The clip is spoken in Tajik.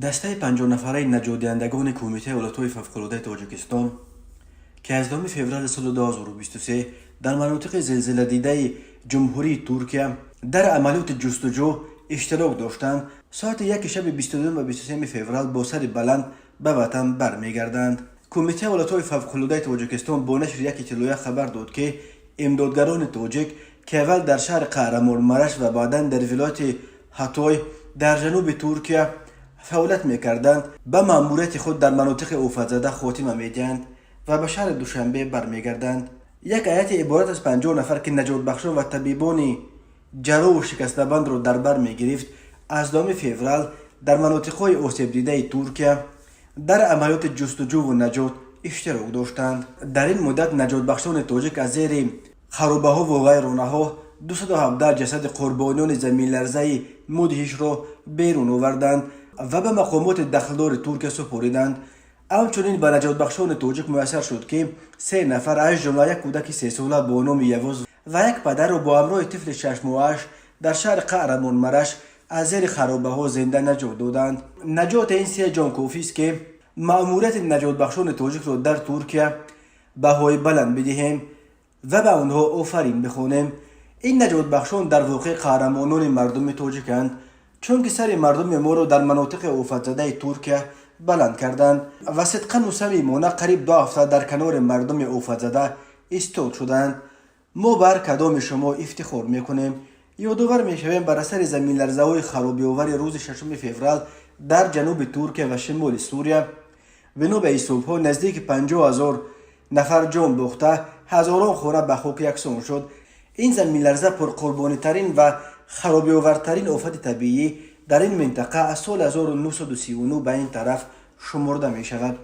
Дастаи 50-нафараи наҷотдиҳандагони Кумитаи ҳолатҳои фавқулодаи Тоҷикистон, ки аз 2 феврали соли 2023 дар манотиқи зилзиладидаи Ҷумҳурии Туркия дар амалиёти ҷустуҷӯ иштирок доштанд, соати 1 шаби 22 ва 23 феврал бо сари баланд ба ватан бармегарданд. Кумитаи ҳолатҳои фавқулодаи Тоҷикистон бо нашри як иттилоя хабар дод, ки имдодгарони тоҷик, ки аввал дар шаҳри Қаҳрамонмараш ва баъдан дар вилояти Ҳатой дар ҷануби Туркия фаъолият мекарданд, ба маъмурияти худ дар манотиқи офатзада хотима медиҳанд ва ба шаҳри Душанбе бармегарданд. Як ҳайати иборат аз 50 нафар, ки наҷотбахшон ва табибони ҷарроҳу шикастабандро дар бар мегирифт, аз 2 феврал дар манотиқҳои осебдидаи Туркия дар амалиёти ҷустуҷӯву наҷот иштирок доштанд. Дар ин муддат наҷотбахшони тоҷик аз зери харобаҳову вайронаҳо 217 ҷасади қурбониёни заминларзаи мудҳишро берун оварданд ва ба мақомоти дахлдори Туркия супориданд. Ҳамчунин ба наҷотбахшони тоҷик муяссар шуд, ки се нафар, аз ҷумла як кӯдаки 3-сола бо номи Явуз ва як падарро бо ҳамроҳи тифли 6-моҳааш дар шаҳри Қаҳрамонмараш аз зери харобаҳо зинда наҷот доданд. Наҷоти ин се ҷон кофист, ки маъмурияти наҷотбахшони тоҷикро дар Туркия баҳои баланд бидиҳем ва ба онҳо офарин бихонем. Ин наҷотбахшон дар воқеъ қаҳрамонони мардуми тоҷиканд, чунки сари мардуми моро дар манотиқи офатзадаи Туркия баланд карданд ва сидқану самимона қариб 2 ҳафта дар канори мардуми офатзада истод шуданд. Мо ба ҳар кадоми шумо ифтихор мекунем. Ёдовар мешавем, бар асари заминларзаҳои харобиовари рӯзи 6 феврал дар ҷануби Туркия ва шимоли Сурия, бино ба ҳисобҳо, наздики 50 000 нафар ҷон бохта, ҳазорон хона ба хок яксон шуд. Ин заминларза пурқурбонитарин ва харобиовартарин офати табиӣ дар ин минтақа аз соли 1939 ба ин тараф шуморда мешавад.